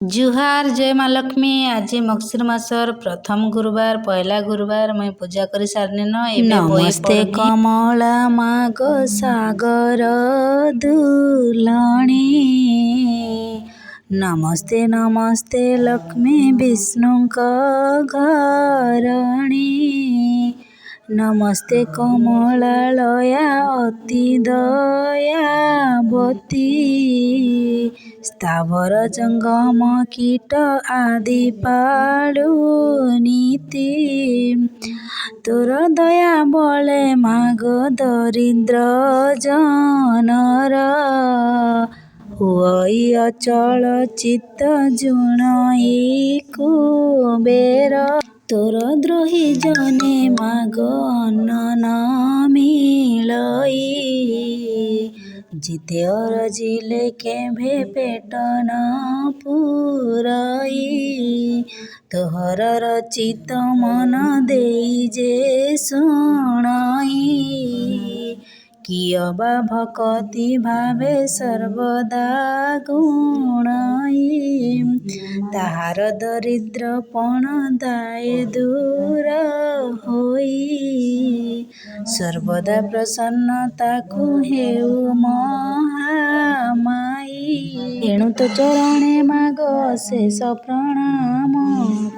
ଜୁହାର, ଜୟ ମା ଲକ୍ଷ୍ମୀ। ଆଜି ମଗୁଶୁର ମାସର ପ୍ରଥମ ଗୁରୁବାର, ପହିଲା ଗୁରୁବାର। ମୁଇଁ ପୂଜା କରି ସାରିନିନ, ଏବେ ବହି ନମସ୍ତେ ପଢ଼ମି। କମଳା ମାଗ ସାଗର ଦୁଲଣୀ, ନମସ୍ତେ ନମସ୍ତେ ଲକ୍ଷ୍ମୀ ବିଷ୍ଣୁଙ୍କ ଘରଣୀ। ନମସ୍ତେ କମଳାଳୟା ଅତି ଦୟାବତୀ, ସ୍ଥାବର ଜଙ୍ଗମ କୀଟ ଆଦି ପାଳୁ ନୀତି। ତୋର ଦୟା ବଳେ ମାଗ ଦରିଦ୍ର ଜନର, ହୁଅଇ ଅଚଳ ଚିତ୍ତ ଯୁଣଇ କୁବେର। ତୋର ଦ୍ରୋହୀ ଜନେ ମାଗ ଅନ୍ନ ନ ମିଳଇ, ଯେତେ ଅରଜିଲେ କେଭେ ପେଟ ନ ପୂରଇ। ତୋହର ରଚିତ ମନ ଦେଇ ଯେ ଶୁଣଇ, କି ଅବା ଭକତି ଭାବେ ସର୍ବଦା ଗୁଣଇ। ତାହାର ଦରିଦ୍ରପଣ ଦାଏ ଦୂର ହୋଇ, ସର୍ବଦା ପ୍ରସନ୍ନ ତାକୁ ହେଉ ମହାମାୟୀ। ଏଣୁ ତୋ ଚରଣେ ମାଗ ଅଶେଷ ପ୍ରଣାମ,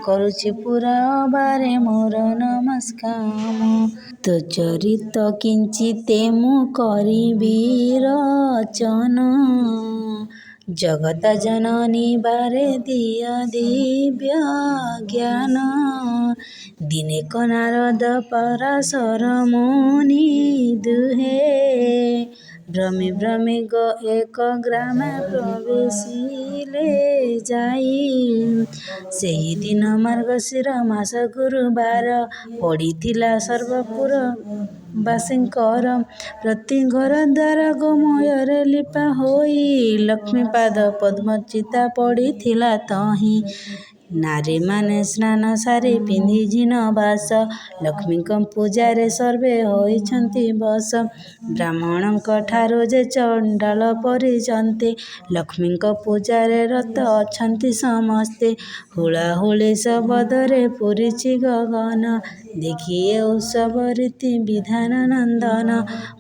କରୁଛି ପୁରା ଅବାରେ ମୋର ନମସ୍କାମ। ତୋ ଚରିତ କିଞ୍ଚିତେ ମୁଁ କରିବି ରଚନ, ଜଗତ ଜନନୀ ବାରେ ଦିଅ ଦିବ୍ୟ ଜ୍ଞାନ। ଦିନେକ ନାରଦ ପରାଶର ମୁନି ଦୁହେ, ଭ୍ରମି ଭ୍ରମି ଏକ ଗ୍ରାମେ ପ୍ରବେଶିଲେ ଯାଇ। ସେହି ଦିନ ମାର୍ଗଶିର ମାସ ଗୁରୁବାର ପଡ଼ିଥିଲା ସର୍ବପୁର ବାସୀଙ୍କର। ପ୍ରତି ଘର ଦ୍ୱାର ଗୋମୟରେ ଲିପା ହୋଇ, ଲକ୍ଷ୍ମୀପାଦ ପଦ୍ମ ଚିତା ପଡ଼ିଥିଲା ତହିଁ। ନାରୀମାନେ ସ୍ନାନ ସାରି ପିନ୍ଧି ଝୀନବାସ, ଲକ୍ଷ୍ମୀଙ୍କ ପୂଜାରେ ସର୍ବେ ହୋଇଛନ୍ତି ବଶ। ବ୍ରାହ୍ମଣଙ୍କଠାରୁ ଯେ ଚଣ୍ଡାଳ ପରିଯନ୍ତେ, ଲକ୍ଷ୍ମୀଙ୍କ ପୂଜାରେ ରତ ଅଛନ୍ତି ସମସ୍ତେ। ହୁଳହୁଳି ଶବଦରେ ପୂରିଛି ଗଗନ, ଦେଖି ଏ ଉତ୍ସବ ରୀତି ବିଧାନ ନନ୍ଦନ।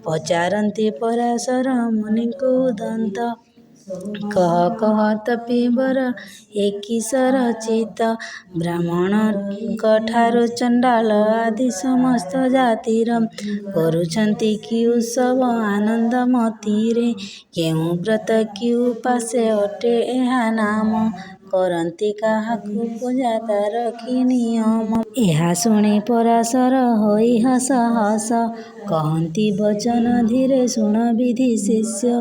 ପଚାରନ୍ତି ପରାଶର ମୁନିଙ୍କୁ ଉଦନ୍ତ, କହ କହ ତପୀବର ଏ କିସ ରଚିତ? ବ୍ରାହ୍ମଣଙ୍କଠାରୁ ଚଣ୍ଡାଳ ଆଦି ସମସ୍ତ ଜାତିର, କରୁଛନ୍ତି କି ଉତ୍ସବ ଆନନ୍ଦ ମତିରେ? କେଉଁ ବ୍ରତ କି ଉପାସେ ଅଟେ ଏହା ନାମ? କରନ୍ତି କାହାକୁ ପୂଜା ତାର କି ନିୟମ? ଏହା ଶୁଣି ପରାଶର ହୋଇ ହସ ହସ, କହନ୍ତି ବଚନ ଧୀରେ ଶୁଣ ବିଧି ଶିଷ୍ୟ।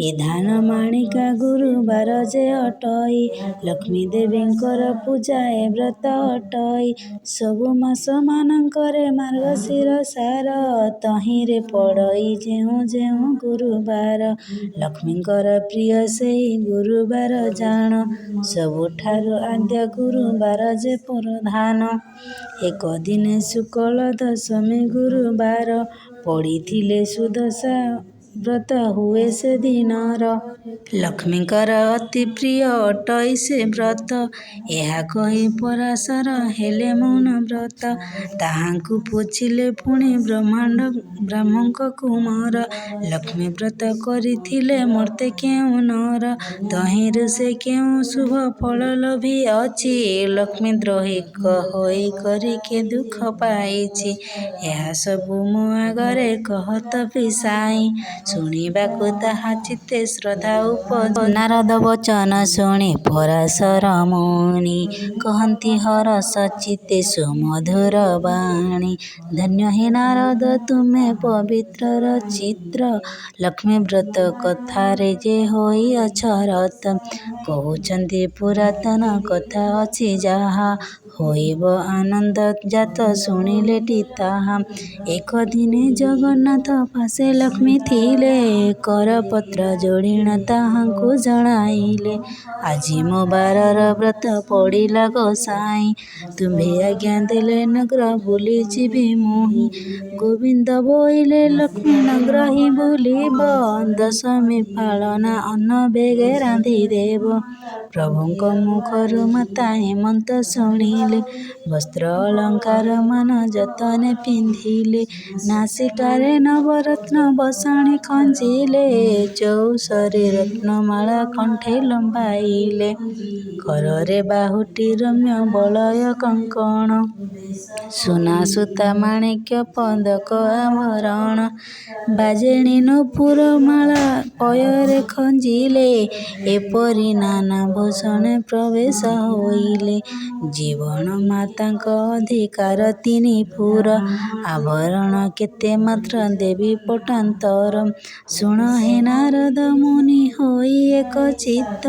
ଏ ଧାନ ମାଣିକା ଗୁରୁବାର ଯେ ଅଟଇ, ଲକ୍ଷ୍ମୀ ଦେବୀଙ୍କର ପୂଜା ଏ ବ୍ରତ ଅଟଇ। ସବୁ ମାସମାନଙ୍କରେ ମାର୍ଗଶିର ସାର, ତହିଁରେ ପଡ଼ଇ ଯେଉଁ ଯେଉଁ ଗୁରୁବାର। ଲକ୍ଷ୍ମୀଙ୍କର ପ୍ରିୟ ସେହି ଗୁରୁବାର ଜାଣ, ସବୁଠାରୁ ଆଦ୍ୟ ଗୁରୁବାର ଯେ ପ୍ରଧାନ। ଏକ ଦିନେ ଶୁକ୍ଳ ଦଶମୀ ଗୁରୁବାର, ପଡ଼ିଥିଲେ ସୁଦଶା ବ୍ରତ ହୁଏ ସେ ଦିନର। ଲକ୍ଷ୍ମୀଙ୍କର ଅତି ପ୍ରିୟ ଅଟଇ ସେ ବ୍ରତ। ଏହା କହି ପରାଶର ହେଲେ ମୌନବ୍ରତ। ତାହାଙ୍କୁ ପୁଛିଲେ ପୁଣି ବ୍ରାହ୍ମଙ୍କ କୁମର, ଲକ୍ଷ୍ମୀ ବ୍ରତ କରିଥିଲେ ମର୍ତ୍ତ୍ୟେ କେଉଁ ନର? ତହିଁରୁ ସେ କେଉଁ ଶୁଭ ଫଳ ଲଭିଅଛି? ଲକ୍ଷ୍ମୀଦ୍ରୋହୀ ହୋଇ କରି କେ ଦୁଃଖ ପାଇଛି? ଏହା ସବୁ ମୋ ଆଗରେ କହ ତପୀ ସାଇଁ, ଶୁଣିବାକୁ ତାହା ଚିତ୍ତେ ଶ୍ରଦ୍ଧା ଉପଜଇ। ନାରଦ ବଚନ ଶୁଣି ପରାଶର ମୁନି, କହନ୍ତି ହରଷ ଚିତ୍ତେ ସୁମଧୁର ବାଣୀ। ଧନ୍ୟ ହେ ନାରଦ ତୁମେ ପବିତ୍ରର ଚିତ୍ର, ଲକ୍ଷ୍ମୀବ୍ରତ କଥାରେ ଯେ ହୋଇଅଛ ରତ। କହୁଛନ୍ତି ପୁରାତନ କଥା ଅଛି ଯାହା, ହୋଇବ ଆନନ୍ଦ ଜାତ ଶୁଣିଲେଟି ତାହା। ଏକ ଦିନେ ଜଗନ୍ନାଥ ପାଶେ ଲକ୍ଷ୍ମୀ ଥିଲେ। ଆସିଲେ, କରପତ୍ର ଯୋଡ଼ିଣ ତାହାଙ୍କୁ ଜଣାଇଲେ। ଆଜି ମୋ ବାରର ବ୍ରତ ପଡ଼ିଲା ଗୋସାଇଁ, ତୁମ୍ଭେ ଆଜ୍ଞା ଦେଲେ ନଗ୍ର ବୁଲିଯିବି ମୁହିଁ। ଗୋବିନ୍ଦ ବୋଇଲେ ଲକ୍ଷ୍ମୀ ନଗ୍ରହିଁ ବୁଲିବ, ଦଶମୀ ପାଳନା ଅନ୍ନ ବେଗେ ରାନ୍ଧିଦେବ। ପ୍ରଭୁଙ୍କ ମୁଖରୁ ମାତା ଏମନ୍ତ ଶୁଣିଲେ, ବସ୍ତ୍ର ଅଳଙ୍କାରମାନ ଯତନେ ପିନ୍ଧିଲେ। ନାସିକାରେ ନବରତ୍ନ ବସଣି ଖଞ୍ଜିଲେ, ଚଉସରି ରତ୍ନମାଳା କଣ୍ଠେ ଲମ୍ବାଇଲେ। କରରେ ବାହୁଟି ରମ୍ୟ ବଳୟ କଙ୍କଣ, ସୁନା ସୂତା ମାଣିକ୍ୟ ପଦକ ଆଭରଣ। ବାଜେଣୀ ନୂପୁର ମାଳା ପୟରେ ଖଞ୍ଜିଲେ, ଏପରି ନାନା ଭୂଷଣେ ପ୍ରବେଶ ହୋଇଲେ। ଜୀବନ ମାତାଙ୍କ ଅଧିକାର ତିନି ପୁର, ଆଭରଣ କେତେ ମାତ୍ର ଦେବି ପଟାନ୍ତର। ଶୁଣ ହେ ନାରଦ ମୁନି ହୋଇ ଏକଚିତ୍ତ,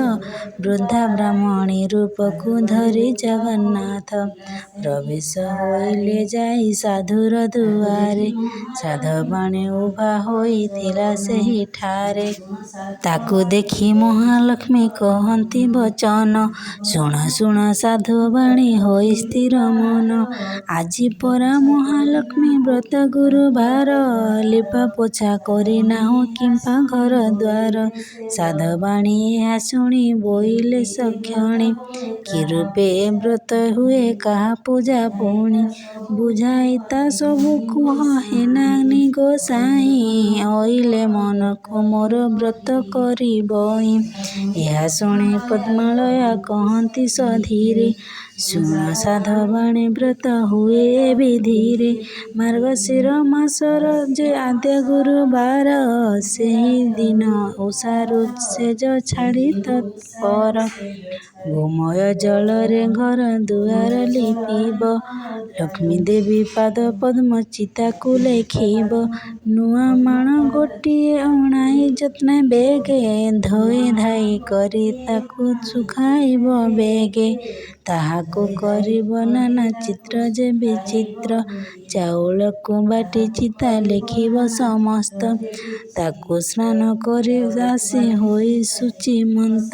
ବୃଦ୍ଧା ବ୍ରାହ୍ମଣୀ ରୂପକୁ ଧରି ଜଗନ୍ନାଥ। ପ୍ରବେଶ ହୋଇଲେ ଯାଇ ସାଧୁର ଦୁଆରେ, ସାଧବାଣୀ ଉଭା ହୋଇଥିଲା ସେହିଠାରେ। ତାକୁ ଦେଖି ମହାଲକ୍ଷ୍ମୀ କହନ୍ତି ବଚନ, ଶୁଣ ଶୁଣ ସାଧୁବାଣୀ ହୋଇ ସ୍ଥିର ମନ। ଆଜି ପରା ମହାଲକ୍ଷ୍ମୀ ବ୍ରତ ଗୁରୁବାର, ଲିପାପୋଛା କରି ନାହୁଁ କିମ୍ପା ଘରଦ୍ୱାର। ସାଧବାଣୀ ଏହା ଶୁଣି ବୋଇଲେ ସକ୍ଷଣେ, କି ରୂପେ ଏ ବ୍ରତ ହୁଏ କାହା ପୂଜା ପୁଣି। ବୁଝାଇ ତା ସବୁ କୁହ ହେ ନାନୀ ଗୋସାଇଁ, ଅଇଲେ ମନକୁ ମୋର ବ୍ରତ କରିବଇଁ। ଏହା ଶୁଣି ପଦ୍ମାଳୟା କହନ୍ତି ସଧୀରେ, ଶୁଣ ସାଧବାଣୀ ବ୍ରତ ହୁଏ ଏ ବିଧିରେ। ମାର୍ଗଶିର ମାସର ଯେ ଆଦ୍ୟ ଗୁରୁବାର, ସେହିଦିନ ଉଷାରୁ ଶେଯ ଛାଡ଼ି ତତ୍ପର। ଗୋମୟ ଜଳରେ ଘର ଦୁଆର ଲିପିବ, ଲକ୍ଷ୍ମୀଦେବୀ ପାଦପଦ୍ମ ଚିତାକୁ ଲେଖିବ। ନୂଆ ମାଣ ଗୋଟିଏ ଅଣାଇ ଯତ୍ନେ ବେଗେ, ଧୋଇ ଧାଇ କରି ତାକୁ ଶୁଖାଇବ ବେଗେ। ତାହାକୁ କରିବ ନାନା ଚିତ୍ର ଯେ ବିଚିତ୍ର, ଚାଉଳକୁ ବାଟି ଚିତା ଲେଖିବ ସମସ୍ତ। ତାକୁ ସ୍ନାନ କରି ଆସି ହୋଇ ଶୁଚିମନ୍ତ,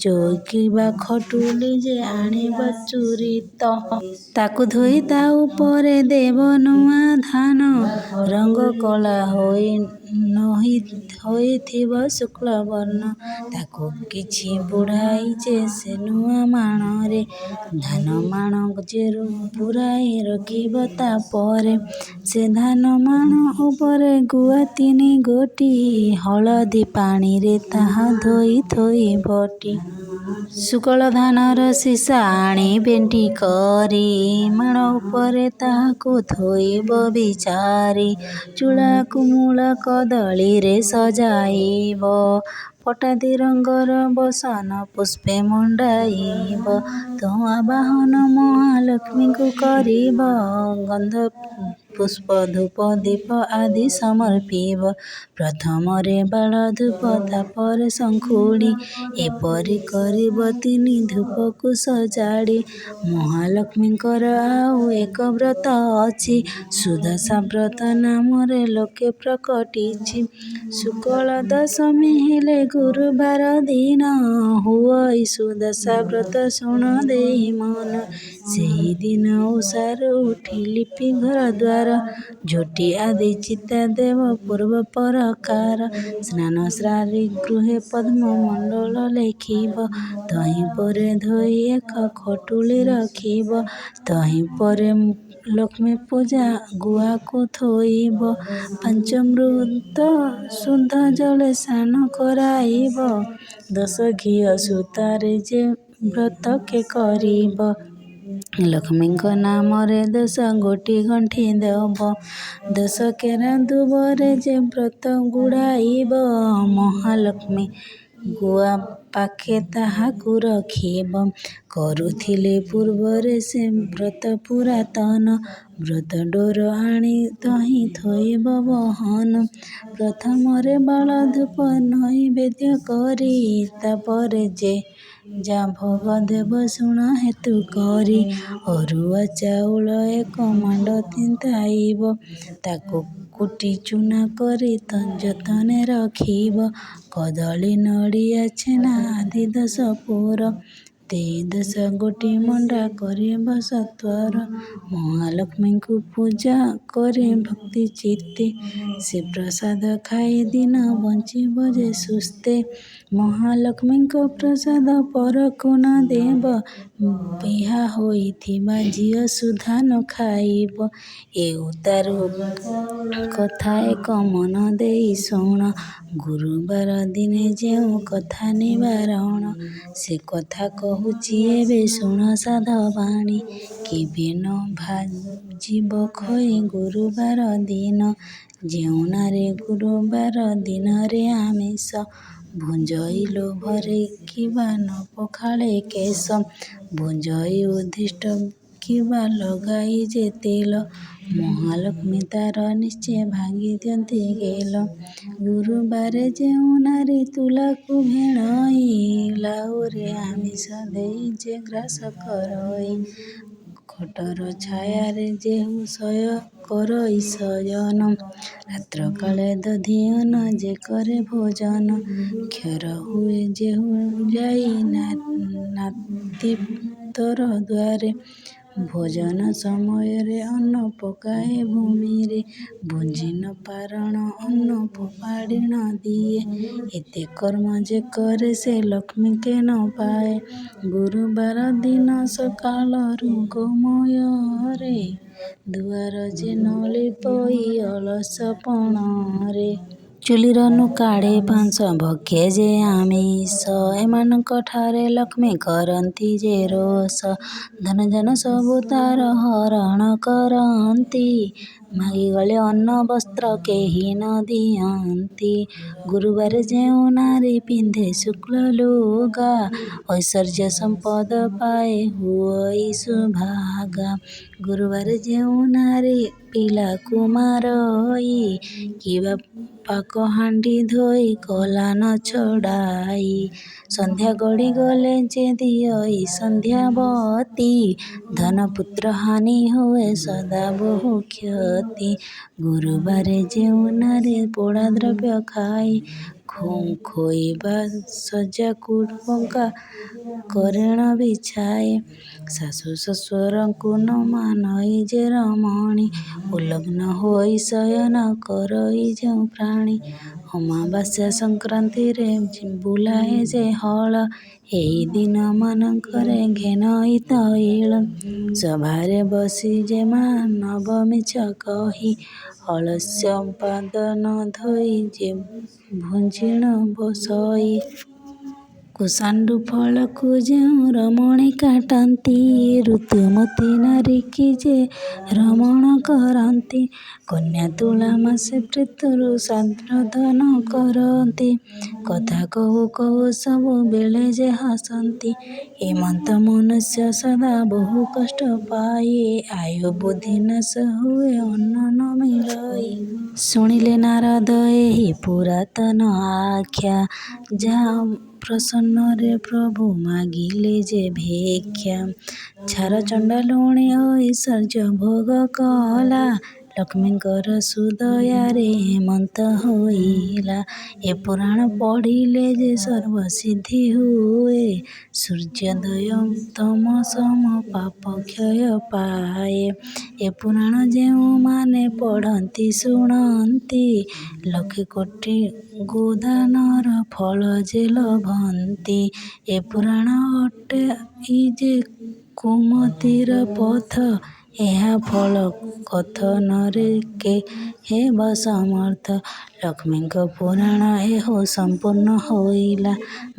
ଚଉକି ବା ଖଟୁଲି ଯେ ଆଣିବ ଚୂରିତ। ତାକୁ ଧୋଇ ତା ଉପରେ ଦେବ ନୂଆ ଧାନ, ରଙ୍ଗ କଳା ହୋଇ ନୋହି ହୋଇଥିବ ଶୁକ୍ଳବର୍ଣ୍ଣ। ତାକୁ କିଛି ବୁଡ଼ାଇ ଯେ ସେ ନୂଆ ମାଣରେ, ଧାନ ମାଣ ଯେ ପୂରାଇ ରଖିବ ତା ପରେ। ସେ ଧାନ ମାଣ ଉପରେ ଗୁଆ ତିନି ଗୋଟି, ହଳଦୀ ପାଣିରେ ତାହା ଧୋଇ ଥୋଇବଟି। ଶୁକଳ ଧାନର ଶୀଷା ଆଣି ବେଣ୍ଟି କରି, ମାଣ ଉପରେ ତାହାକୁ ଥୋଇବ ବିଚାରି। ଚୂଳାକୁ ମୂଳ କଦଳୀରେ ସଜାଇବ, ପଟାଦି ରଙ୍ଗର ବସନ ପୁଷ୍ପେ ମଣ୍ଡାଇବ। ତହୁଁ ଆବାହନ ମହାଲକ୍ଷ୍ମୀଙ୍କୁ କରିବ, ଗନ୍ଧ ପୁଷ୍ପ ଧୂପ ଦୀପ ଆଦି ସମର୍ପିବ। ପ୍ରଥମରେ ବାଳ ଧୂପ ତାପରେ ଶଙ୍ଖୁଡ଼ି, ଏପରି କରିବ ତିନି ଧୂପକୁ ସଜାଡ଼ି। ମହାଲକ୍ଷ୍ମୀଙ୍କର ଆଉ ଏକ ବ୍ରତ ଅଛି, ସୁଦଶା ବ୍ରତ ନାମରେ ଲୋକେ ପ୍ରକଟିଛି। ଶୁକଳ ଦଶମୀ ହେଲେ ଗୁରୁବାର ଦିନ, ହୁଅଇ ସୁଦଶା ବ୍ରତ ଶୁଣ ଦେଇ ମନ। ସେହିଦିନ ଉଷାରୁ ଉଠି ଲିପି ଘରଦ୍ୱାର, ଝୋଟି ଆଦି ଚିତା ଦେବ ପୂର୍ବ ପ୍ରକାର। ସ୍ନାନ ସାରି ଗୃହେ ପଦ୍ମ ମଣ୍ଡଳ ଲେଖିବ, ତହିଁ ପରେ ଧୋଇ ଏକ ଖଟୁଳି ରଖିବ। ତହିଁ ପରେ ଲକ୍ଷ୍ମୀ ପୂଜା ଗୁଆକୁ ଥୋଇବ, ପଞ୍ଚାମୃତ ଶୁଦ୍ଧ ଜଳେ ସ୍ନାନ କରାଇବ। ଦଶ ଘିଅ ସୂତାରେ ଯେ ବ୍ରତ କେ କରିବ, ଲକ୍ଷ୍ମୀଙ୍କ ନାମରେ ଦଶ ଗୋଟି ଗଣ୍ଠି ଦେବ। ଦଶ କେରା ଦୁବରେ ଯେ ବ୍ରତ ଗୁଡ଼ାଇବ, ମହାଲକ୍ଷ୍ମୀ ଗୁଆ ପାଖେ ତାହାକୁ ରଖିବ। କରୁଥିଲେ ପୂର୍ବରେ ସେ ବ୍ରତ ପୁରାତନ, ବ୍ରତ ଡୋର ଆଣି ତହିଁ ଥୋଇବ ବହନ। ପ୍ରଥମରେ ବାଳ ଧୂପ ନଇବେଦ୍ୟ କରି, ତାପରେ ଯେ ଯା ଭୋଗ ଦେବ ଶୁଣ ହେତୁ କରି। ଅରୁଆ ଚାଉଳ ଏକ ମାଣ୍ଡ ତିନ୍ତାଇବ, ତାକୁ କୁଟି ଚୂନା କରି ଯତନେ ରଖିବ। କଦଳୀ ନଡ଼ିଆ ଛେନା ଆଦି ଦଶ ପୁର ଦେଇ ଦଶ ଗୋଟି ମଣ୍ଡା କରିବ ସତ୍ୱର। ମହାଲକ୍ଷ୍ମୀଙ୍କୁ ପୂଜା କରି ଭକ୍ତି ଚିତ୍ତେ ସେ ପ୍ରସାଦ ଖାଇ ଦିନ ବଞ୍ଚିବ ଯେ ସୁସ୍ଥେ। ମହାଲକ୍ଷ୍ମୀଙ୍କ ପ୍ରସାଦ ପରକୁ ନ ଦେବ, ବିହା ହୋଇଥିବା ଝିଅ ସୁଦ୍ଧା ନ ଖାଇବ। ଏ ଉତ୍ତାରୁ କଥା ଏକ ମନ ଦେଇ ଶୁଣ, ଗୁରୁବାର ଦିନେ ଯେଉଁ କଥା ନିବାରଣ। ସେ କଥା କହୁଛି ଏବେ ଶୁଣ ସାଧବାଣୀ, କେବେ ନ ଭାଜିବ ଖଇ ଗୁରୁବାର ଦିନ। ଯେଉଁ ନାରୀ ଗୁରୁବାର ଦିନରେ ଆମିଷ ଭୁଞ୍ଜଇ ଲୋଭରେ କିବା ନ ପଖାଳେ କେଶ, ଭୁଞ୍ଜଇ ଉଦ୍ଦିଷ୍ଟ କିବା ଲଗାଇ ଯେ ତେଲ, ମହାଲକ୍ଷ୍ମୀ ତାର ନିଶ୍ଚେ ଭାଙ୍ଗି ଦିଅନ୍ତି ଗେଲ। ଗୁରୁବାରେ ଯେଉଁ ନାରୀ ତୁଲାକୁ ଭିଣଇ, ଲାଉରେ ଆମିଷ ଦେଇ ଯେ ଗ୍ରାସ କରଇ, ଖଟର ଛାୟାରେ ଯେହୁ ଶୟ କରଇ ଶୟନ, ରାତ୍ରକାଳେ ଦଧି ଅନ୍ନ ଯେ କରେ ଭୋଜନ, କ୍ଷର ହୁଏ ଯେହୁ ଯାଇ ନାତିତର ଦ୍ୱାରେ, ଭୋଜନ ସମୟରେ ଅନ୍ନ ପକାଏ ଭୂମିରେ, ଭୁଞ୍ଜି ନ ପାରଣ ଅନ୍ନ ଫୋପାଡ଼ି ନ ଦିଏ, ଏତେ କର୍ମ ଯେ କରେ ସେ ଲକ୍ଷ୍ମୀଙ୍କେ ନ ପାଏ। ଗୁରୁବାର ଦିନ ସକାଳରୁ ଗୋମୟରେ ଦୁଆର ଯେ ନ ଲିପଇ ଅଳସପଣରେ, ଚୁଲିର ନୁ କାଢ଼େ ପାଉଁଶ ଭକ୍ଷେ ଯେ ଆମିଷ, ଏମାନଙ୍କଠାରେ ଲକ୍ଷ୍ମୀ କରନ୍ତି ଯେ ରୋଷ। ଧନଜନ ସବୁ ତାର ହରଣ କରନ୍ତି, ମାଗିଗଲେ ଅନ୍ନ ବସ୍ତ୍ର କେହି ନ ଦିଅନ୍ତି। ଗୁରୁବାରେ ଯେଉଁ ନାରୀ ପିନ୍ଧେ ଶୁକ୍ଳ ଲୁଗା, ଐଶ୍ୱର୍ଯ୍ୟ ସମ୍ପଦ ପାଏ ହୁଅଇ ସୁଭାଗା। ଗୁରୁବାରେ ଯେଉଁ ନାରୀ ପିଲାକୁ ମାରଇ, କିବା ପାକହାଣ୍ଡି ଧୋଇ କଲା ନ ଛଡ଼ାଇ, ସନ୍ଧ୍ୟା ଗଡ଼ିଗଲେ ଯେ ଦିଅଇ ସନ୍ଧ୍ୟାବତୀ, ଧନପୁତ୍ର ହାନି ହୁଏ ସଦା ବହୁ କ୍ଷତି। ଗୁରୁବାରେ ଯେଉଁ ନାରୀ ପୋଡ଼ା ଦ୍ରବ୍ୟ ଖାଇ, ଖୋଇବା ଶଯ୍ୟାକୁ ବଙ୍କା କରିଣ ବିଛାଏ, ଶାଶୁ ଶ୍ୱଶୁରଙ୍କୁ ନ ମାନଇ ଯେ ରମଣୀ, ଉଲଗ୍ନ ହୋଇ ଶୟନ କରଇ ଯେଉଁ ପ୍ରାଣୀ, ଅମାବାସ୍ୟା ସଂକ୍ରାନ୍ତିରେ ବୁଲାଏ ଯେ ହଳ, ଏହି ଦିନମାନଙ୍କରେ ଘେନଇ ତୈଳ। ସଭାରେ ବସି ଯେ ମାନବ ମିଛ କହି, ଅଳସ୍ୟ ପାଦ ନ ଧୋଇ ଯେ ଭୁଞ୍ଜିଣ ବସଇ, କୁଶାଣ୍ଡୁ ଫଳକୁ ଯେଉଁ ରମଣୀ କାଟନ୍ତି, ଋତୁମତୀ ନାରୀକି ଯେ ରମଣ କରନ୍ତି, କନ୍ୟା ତୁଳା ମାସେ ପିତୃ ଶ୍ରାଦ୍ଧ ନ କରନ୍ତି, କଥା କହୁ କହୁ ସବୁବେଳେ ଯେ ହସନ୍ତି, ଏମନ୍ତ ମନୁଷ୍ୟ ସଦା ବହୁ କଷ୍ଟ ପାଇ, ଆୟୁ ବୁଦ୍ଧି ନାଶ ହୁଏ ଅନ୍ନ ନ ମିଳଇ। ଶୁଣିଲେ ନାରଦ ଏହି ପୁରାତନ ଆଖ୍ୟା, ଯାହା ପ୍ରସନ୍ନରେ ପ୍ରଭୁ ମାଗିଲେ ଯେ ଭିକ୍ଷା। ଛାର ଚଣ୍ଡାଳୁଣୀ ଐଶ୍ୱର୍ଯ୍ୟ ଭୋଗ କଲା, ଲକ୍ଷ୍ମୀଙ୍କର ସୁଦୟାରେ ଏମନ୍ତ ହୋଇଲା। ଏ ପୁରାଣ ପଢ଼ିଲେ ଯେ ସର୍ବସିଦ୍ଧି ହୁଏ, ସୂର୍ଯ୍ୟୋଦୟ ତମ ସମ ପାପ କ୍ଷୟ ପାଏ। ଏ ପୁରାଣ ଯେଉଁମାନେ ପଢ଼ନ୍ତି ଶୁଣନ୍ତି, ଲକ୍ଷେ କୋଟି ଗୋଦାନର ଫଳ ଯେ ଲଭନ୍ତି। ଏ ପୁରାଣ ଅଟଇ ଯେ କୁମତିର ପଥ, ଏହା ଫଳ କଥନରେ କେ ହେବ ସମର୍ଥ। ଲକ୍ଷ୍ମୀଙ୍କ ପୁରାଣ ଏହୁ ସମ୍ପୂର୍ଣ୍ଣ ହୋଇଲା,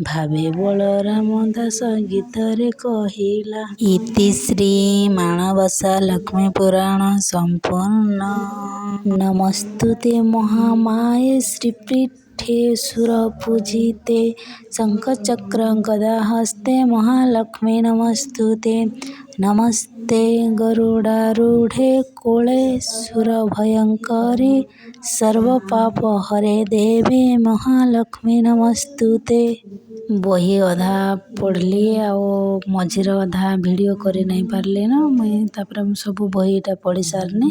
ଭାବେ ବଳରାମ ଦାସ ଗୀତରେ କହିଲା। ଇତି ଶ୍ରୀ ମାଣବସା ଲକ୍ଷ୍ମୀ ପୁରାଣ ସମ୍ପୂର୍ଣ୍ଣ। ନମୋସ୍ତୁତେ ମହାମାୟେ ଶ୍ରୀପୀଠେ ସୁରପୂଜିତେ, ଶଙ୍ଖଚକ୍ର ଗଦାହସ୍ତେ ମହାଲକ୍ଷ୍ମୀ ନମୋସ୍ତୁତେ। ନମସ୍ତେ ନମସ୍ତୁତେ। ଗରୁଡ଼ାରୂଢ଼େ କୋଳେ ସୁରଭୟଙ୍କରୀ ସର୍ବ ପାପ ହରେ ଦେବୀ ମହାଲକ୍ଷ୍ମୀ ନମସ୍ତୁତେ। ବହି ଅଧା ପଢ଼୍ଲି ଆଉ ମଝିରେ ଅଧା ଭିଡ଼ିଓ କରି ନାଇଁ ପାର୍ଲିନ ମୁଇଁ। ତାପରେ ମୁଁ ସବୁ ବହି ଇଟା ପଢ଼ି ସାର୍ନି।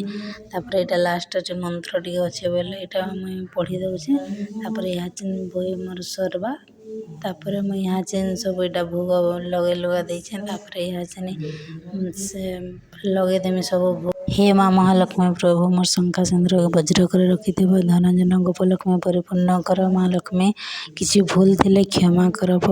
ତାପରେ ଏଇଟା ଲାଷ୍ଟ ଅଛି, ମନ୍ତ୍ର ଟିକେ ଅଛେ ବୋଇଲେ ଏଇଟା ମୁଇଁ ପଢ଼ି ଦଉଛେଁ। ତାପରେ ଇହାଚିନ୍ ବହି ମୋର୍ ସର୍ବା। ତାପରେ ମୁଇଁ ଇହାଚେନ୍ ସବୁ ଏଇଟା ଭୋଗ ଲଗେଇ ଲୁଗା ଦେଇଛେଁ। ତାପରେ ଇହାଚିନି ସେ ଲଗେଇଦେମି ସବୁ। ହେ ମା ମହାଲକ୍ଷ୍ମୀ ପ୍ରଭୁ, ମୋର୍ ଶଙ୍ଖା ସିନ୍ଦୁର ବଜ୍ର କରି ରଖିଥିବ, ଧନ ଜନ ଗୋପଲକ୍ଷ୍ମୀ ପରିପୂର୍ଣ୍ଣ କର। ମା ଲକ୍ଷ୍ମୀ, କିଛି ଭୁଲ୍ ଥିଲେ କ୍ଷମା କରବ।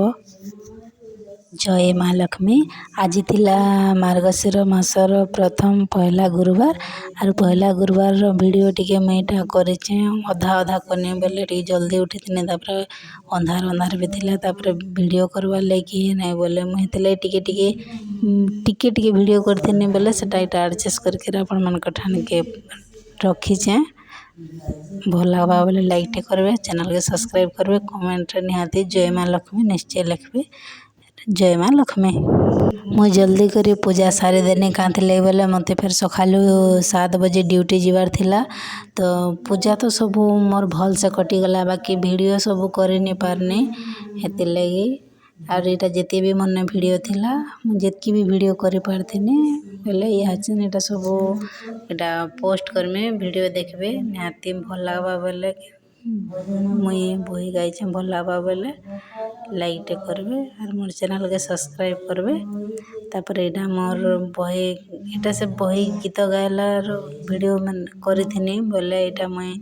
ଜୟ ମା ଲକ୍ଷ୍ମୀ। ଆଜି ଥିଲା ମାର୍ଗଶିର ମାସର ପ୍ରଥମ ପହିଲା ଗୁରୁବାର, ଆରୁ ପହିଲା ଗୁରୁବାରର ଭିଡ଼ିଓ ଟିକେ ମୁଇଁ ଏଇଟା କରିଛେଁ। ଅଧା ଅଧା କନି ବେଲେ ଟିକେ ଜଲ୍ଦି ଉଠିଥିନି, ତାପରେ ଅନ୍ଧାର ଅନ୍ଧାର ବି ଥିଲା। ତାପରେ ଭିଡ଼ିଓ କର୍ବାର୍ ଲାଗି କେହି ନାଇଁ ବୋଲେ ମୁଇଁ ହେଥିର୍ଲାଗି ଟିକେ ଟିକେ ଟିକେ ଟିକେ ଭିଡ଼ିଓ କରିଥିନି ବେଲେ ସେଟା ଏଇଟା ଆଡ଼ଜଷ୍ଟ କରିକିରି ଆପଣମାନଙ୍କ ଠାନ୍କେ ରଖିଛେଁ। ଭଲ୍ ଲାଗ୍ବା ବୋଲେ ଲାଇକ୍ଟେ କରିବେ, ଚ୍ୟାନେଲ୍କେ ସବସ୍କ୍ରାଇବ୍ କରିବେ, କମେଣ୍ଟରେ ନିହାତି ଜୟ ମା ଲକ୍ଷ୍ମୀ ନିଶ୍ଚୟ ଲେଖ୍ବେ। ଜୟ ମା ଲକ୍ଷ୍ମୀ। ମୁଇଁ ଜଲ୍ଦି କରି ପୂଜା ସାରିଦେନି, କାଁଥିର୍ଲାଗି ବୋଲେ ମୋତେ ଫେର୍ ସକାଲୁ 7 ବଜେ ଡ୍ୟୁଟି ଯିବାର୍ ଥିଲା। ତ ପୂଜା ତ ସବୁ ମୋର୍ ଭଲ୍ସେ କଟିଗଲା, ବାକି ଭିଡ଼ିଓ ସବୁ କରିନି ପାର୍ନି ହେଥିର୍ଲାଗି। ଆର୍ ଏଇଟା ଯେତେ ବି ମନେ ଭିଡ଼ିଓ ଥିଲା, ମୁଇଁ ଯେତ୍କି ବି ଭିଡ଼ିଓ କରିପାରିଥିନି ବେଲେ ଇହାଚିନ୍ ଏଇଟା ସବୁ ଏଇଟା ପୋଷ୍ଟ କର୍ମି। ଭିଡ଼ିଓ ଦେଖ୍ବେ, ନିହାତି ଭଲ୍ ଲାଗ୍ବା ବୋଇଲେ, ମୁଇଁ ବହି ଗାଇଛେଁ, ଭଲ୍ ଲାଗ୍ବା ବୋଇଲେ ଲାଇକ୍ଟେ କର୍ବେ ଆର୍ ମୋର୍ ଚ୍ୟାନେଲ୍କେ ସବସ୍କ୍ରାଇବ୍ କର୍ବେ। ତାପରେ ଏଇଟା ମୋର୍ ବହି, ଏଇଟା ସେ ବହି ଗୀତ ଗାଇଲାର ଭିଡ଼ିଓ ମାନେ କରିଥିନି ବୋଇଲେ ଏଇଟା ମୁଇଁ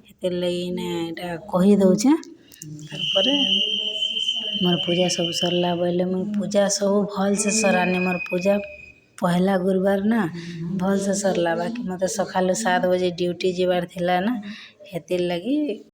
ହେଥିର୍ଲାଗି ଇନେ ଏଇଟା କହିଦଉଛେଁ। ତାର୍ପରେ ମୋର୍ ପୂଜା ସବୁ ସର୍ଲା ବୋଇଲେ ମୁଇଁ ପୂଜା ସବୁ ଭଲ୍ସେ ସରାନି। ମୋର୍ ପୂଜା ପହେଲା ଗୁରୁବାର୍ ନା ଭଲ୍ସେ ସର୍ଲା, ବାକି ମୋତେ ସକାଲୁ 7 ବଜେ ଡ୍ୟୁଟି ଯିବାର୍ ଥିଲା ନା, ହେଥିର୍ଲାଗି।